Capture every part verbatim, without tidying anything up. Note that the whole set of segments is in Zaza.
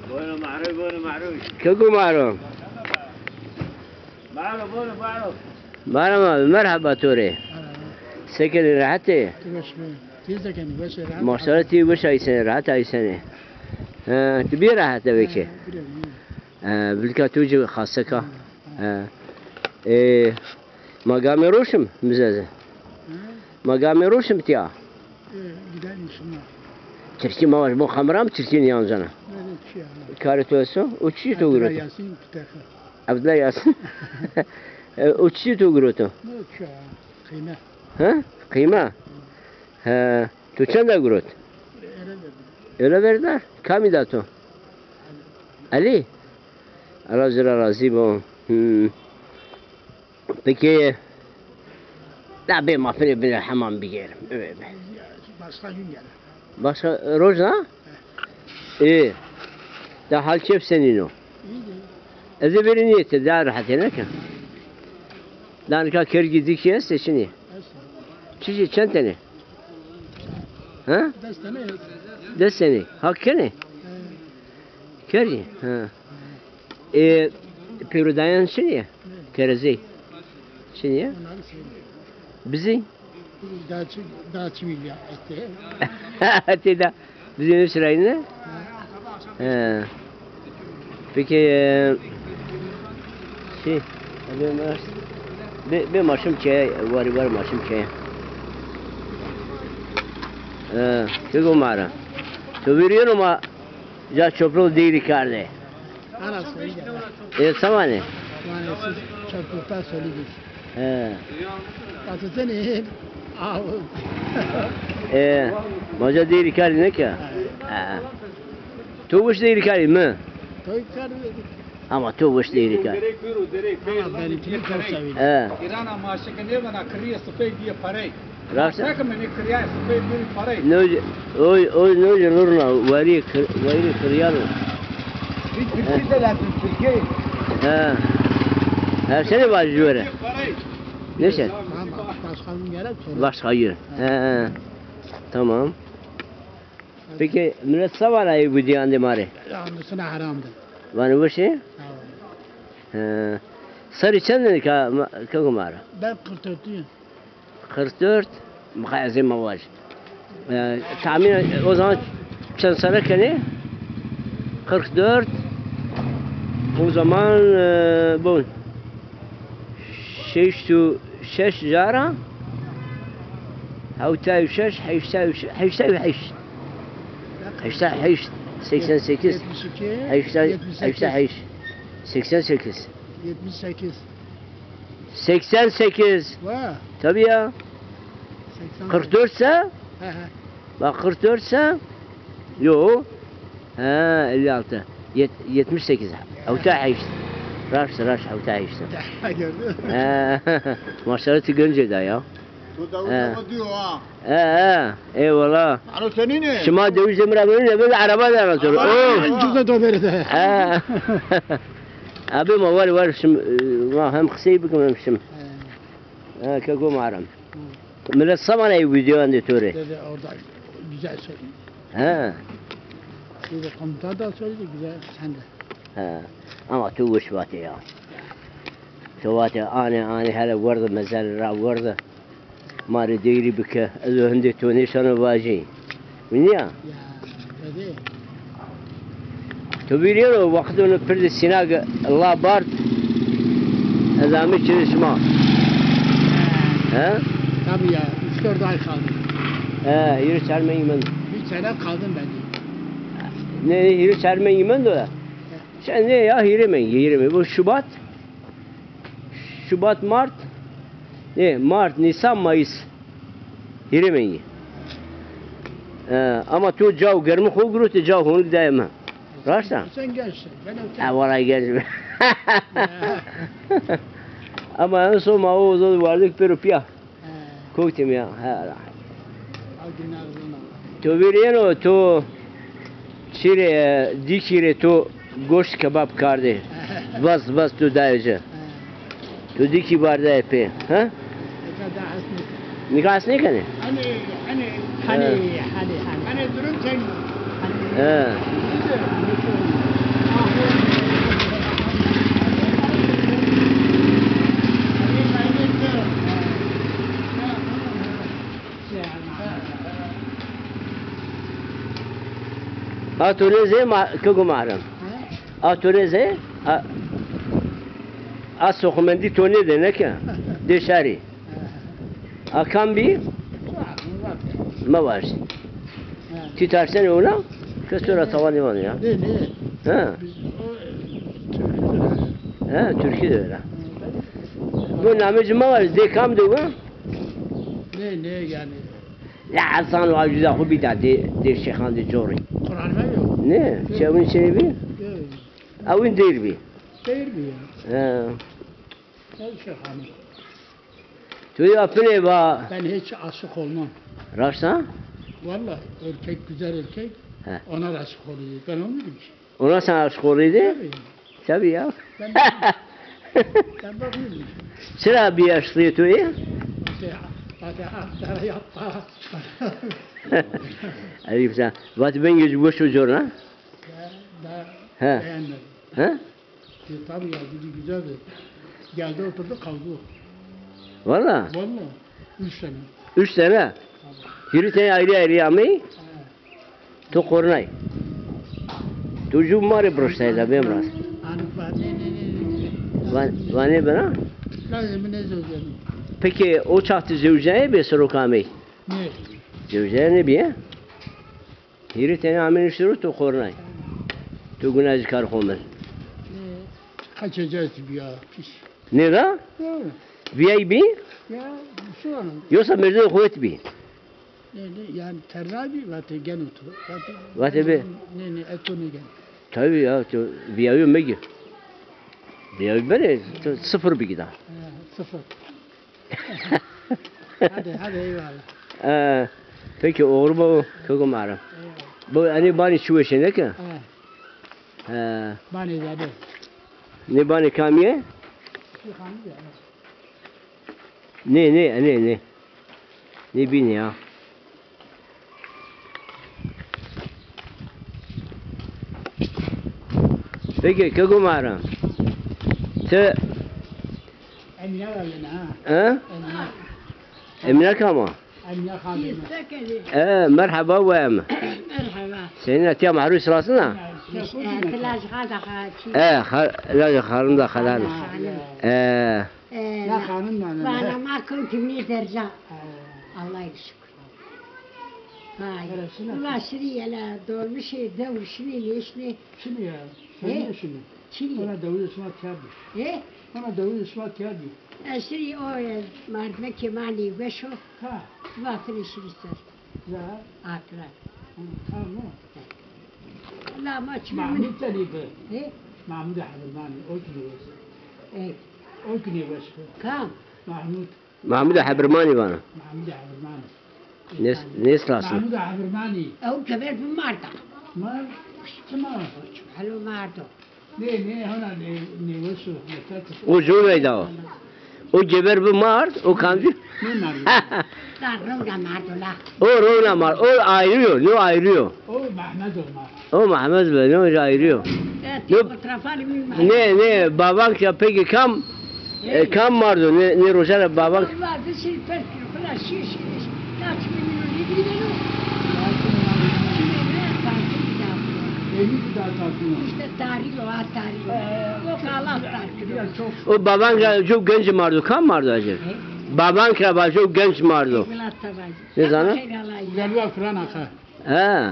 Buyurun, maruf, buyurun, maruf. Keko maruf. Maruf, buyurun, maruf. Maruf abi, merheba to rê. Merheba. Se kenê, rehet ê? Tu weş bî. Ti se kenî, weş ê, rehet ê? Maşallah, ti weş aysenê, rehet aysenê. Ha, ti bî rehet eve ki. Ha, bî rehet, bî. Ha, vilka tu ci xaseka. Ha, ha. Ha. E, ma gamê roşim, mizeze. Ha? Ma gamê roşim tiya. E, gidelim şuna. Tirkî ma vaj, bo kamera mı Tirkî niyan cana? Böyle bir şey yani. Karê to esto? O çi to Abdullah giroto? Yasin, Kütahya. Abdullah Yasin. E, o çi to giroto? Ne çi ya? Kıyma. Ha? Kıyma? He. To çenda girot? Ele verdi. Ele verda? Kamî da to? Ali. Allah ci ra razî bo. Hmm. Peki, da bê ma finê binê hemam bigêrim. Öyle be. Başka gün gelir. Başka roj na? Ê, da hal keyf senîn o? Ez ê verî nîyetî, da rehetê neke. Da nika kergî dîkî estê çinî? Çiçî, çend tenê? Ha? Des tenê. Des tenê. Hak kenê? He. Kergî? Ha. Ê, pêrodayan çinî ye? Terezey. Çinî ye? Bizî? Daha çi, daha çi milyon etti. Etti da. Bizim Esra'yla. He. Peki, e, şey, bir, bir maşım ke, var, var maşım ke. E, keko mara. To viriyor ama ya çöplüğü değil kardeş. Ana söyle. E, tamam. Yani siz çöplükte söyleyiniz. He. Tatlıdan iyi. Al. E, maca dêrî karî neke? He. He. To wiş dêrî karî mi? Toy karî. Ama to wiş dêrî karî. Ama benimkini çok seviyorum. He. İrana maaşı ki ne bana kırıya sıfır diye parayı. Raşt. Seke mi nê kirya, sifey bîrî parey. Noj, oy, oy, noj lurna, weri kir-, weri kiryano. Bir Türkiye de lazım, Türkiye. He. Her sene var jüvere. Parey. Neyse. Tamam, başka gün gerek sonra. Başka gün. He, he. Tamam. Peki, millet savan ayı bu diyan de mare? Yanlısına haramdı. Vanı bu şey? Tamam. He. Sarı çendin ka, ka kumara? Ben kırk dörtlüyüm. Kırk dört, mixayesê ma vaj. E, tahmin o zaman çend sene kenê? Kırk dört, o zaman, e, bu şeşt û şeş cara, hewtay û şeş, heştay û şeş, heştay û heşt. Heştay û heşt, seksen sekiz. Yetmiş iki, heştay, yetmiş sekiz. Heştay û heşt. Seksen sekiz. Yetmiş sekiz. Seksen sekiz. Va. Tabii ya. Seksen. Kırk dört se? He, he. Bak, kırk dört se? Yo. He, elli altı. Yet-, yetmiş sekiz. Hewta heşt. Raşt, raşt, hewta heşt. Gördün. He. Maşallah, tu genc ê da ya. To dewizê mi diyo ha. He, he. Eyvallah. Ano senîn ê? Şima dewizê mi ra beno, ne beno, araba de anlatıyor. Araba. Oh. Cüzde to verdi. He. Abi ma var, var, şim, e, ma hem qisey bikim hem şim. He. He, keko maram. Hı. Millet saman ey videoyan de to rê. Dedi orada güzel söyledi. He. Dedi komutan da söyledi, güzel, sen de. He. Ama tu wiş vatê ya. Tu vatê anê, anê hele werdi, mezel ra werdi. Ma rê deyrî bike. Ez o hindê to nêşano vajî. Winî ya? Ya, tabii. To vîrîyeno wexto no pirdê Sînag la bard, ez amî çirê şima. He? Tabii ya, üç dört ay kaldı. He, hîrê çar mengî mendo. Bir sene kaldım ben de. Ne, hîrê çar mengî mendo ya? He. Sen ne ya, hîrê mengî, hîrê mengî. Bu Şubat. Şubat, Mart, e, Mart, Nîsan, Mayıs. Hîrê mengî. E, ama to caw germî xo girotê, caw honik daye mi. Raşt a? Sen gençsin, ben öte. Ha, vallahi genç. Ama en son ma o zaman vardık pêro pîya. He. Kotîm ya. He. To vîrîyeno, to çîrê, e, dîkî rê to goşt kebab kardê. Vaz, vaz to dayê ci. He. To dîkî bardayê pê. Ha? Nika daha hes nêkenê. Nika hes nêkenê? Hani, hani, hani, hani, hani. Hani durum sen. Hani. He. A to nêzê ma, kego Mehrem. A to nêzê, a, a soxumendî to nêdê, neke? Dê şarî. A kam bî? Mevarsî. Ti tarsenê ona? Kes to ra tawanî vano ya. Nê, nê. Ha. Biz o, e, Türkü de. Ha, Türkü de öyle. Bu namê ci mevarsî, dê kam de bu? Nê, nê, yanî. Ya Hasan wa cuda xo bîda dê, dê şêxan de corî. Kur'an me yo. Ne? Çewin çê bî? Yo. Ewin deyr bî. Deyr bî ya. He. Ne şêxanî? Tu ya pinê va. Ben hiç aşık olmam. Raşt ha? Vallahi erkek, güzel erkek, he, ona da aşık oluyor. Ben olmadım ki. Ona sen aşık oluydu? Tabii. Tabii ya. Ben, ben bakıyorum. Çira bî aşiqî tu yê? Vatê, vatê, ah, dara yapma. Elîf sen. Vatê Bengê ci weş o corna? Ya, da, he, beğenmedim. He? E, tabii ya, dedi güzeldi. Geldi oturdu kaldı. Valla? Valla. Üç sene. Üç sene? Tabii. Hîrê tenî ayrı ayrı amey? He. To qornay. To jû ma rê biriştay da, bêm rast. Anı va-, ne, ne, ne, ne. Va-, vanê bena? Lazım ne zewcenî. Peki o çax ti zewcenê bê sero kamey? Ne? Zewcenê bîye? Hîrê tenî amênî şiro to qornay. To guna zî kar xo mil. Ne? Kaçacağız bir ya, pis. Nê ra? Hı. Vîyay bî? Ya, şu an. Yoksa merdê xo het bî? Ne, ne, yani terra bî, vatê geno to. Vatê, vatê bê. Ne, ne, eto ne gen. Tabii ya, to vîyayî megi. Vîyayî benê, to sıfır bigî da. Ha, sıfır. Hadi, hadi eyvallah. Ee, peki, oxir bo, keko Mehrem. Eyvallah. Bu, enê banî çi weşê, neke? Ha. He. Banê zade. Nê banê kamî yê? Şu kamî de, evet. Nê, nê, nê, nê. Nê bînî ya. Peki, keko Mehrem. Ti Emine verdin ha. He? Emine. Emine kam a? Emine Hanım. E, merheba we em. Merhaba. Senin tiya mahrû sırasına? E, laj xada ha, çi? E, laj xanım da xalan. E. E, la xanım da ne? Bana ma kewtî nê derca. Allah'a şükür. Vay. Hele şuna. Ula şirî yela dolmuşê dewr şinê nêşinê. Şinî ya. Sen niye şinî? Çinî. Ona dewrê şima kerdî. He? Ona dewrê şima kerdî. E, şirî o, e, merdimekê ma nêweş o. Ha. Vatine şirî ser. Ya. Akra. Hı, tamam. La ma çi Mahmud de nêbi. He? Mahmud Hebirmanî, o ki nêweş. E. O ki nêweş bi. Kam? Mahmud. Mahmudê Hebirmanî vana. Mahmudê Hebirmanî. Nês-, nêsnasnî. Mahmudê Hebirmanî. Ew geber bimarda. Ma, çima? Helo mardo. Nê, nê, hona nê, nêweş o, nefret o. O jonayda o. O geber bimard, o kamcî? Nêmardo. La rewna mardo la. O rewna mar, o ayrı yo, no ayrı yo. O Mehmed o mar. O Mehmed be, no ayrı yo. E, no, fotoğrafları bilmem. Ne, ne, babank ya peki kam, e, kam mardo, ne, ne roja ra babank? Vallahi bir şey pek, buna şey, şey, şey. Kaç bin lira ne bileyim o. Şimdi ne tartın bir daha. Elli bir daha tartın. İşte tarih o, ha, tarih o. O kalan tarih o. O babank ra çok genç mardo, kam mardo acaba? He? Babank ra çok genç mardo. Evlat tabancı. Ne zaman? Güzel bir Kur'an aka. He.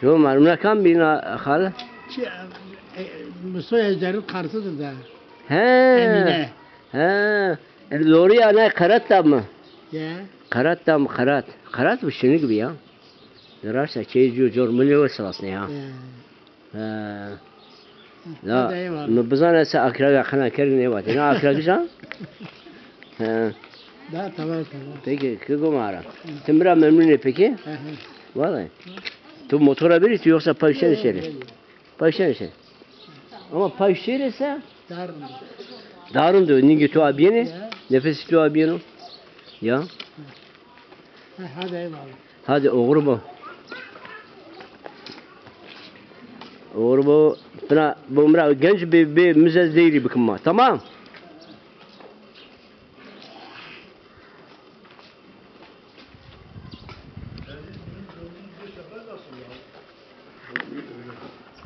Yo, ma runa kam bîna xal? Çi, e, e, Musa Ecer'in karısıdır da. He. Emine. He. E, doğru ya, ne, Karat da mı? Ya. Karat da mı, Karat? Karat bu şinik bir ya. Zirarsa çeyiz yo cor mı ne o sırasında ya. Ya. He. La, hadi eyvallah. Mi bizane se akra yakına kerin ne vate. Ne akra güzel? He. Da, tamam, tamam. Peki, kı gomara. Hı. Ti mi ra memnun ê peki? Hı hı. Vallahi. Tu motora biri tu yoksa pay şêrê şêrê. Yok, yok, yok. Pay şêrê şêrê. Ama pay şêrê se? Darın. Darın do, ningê tu abiyene. Ya. Nefesi tu abiyeno. Ya. Hı. Ha, hadi eyvallah. Hadi oxir bo. Oxir bo. Bina bo mi ra genc bê, bê mi zî deyrî bikim ma. Tamam.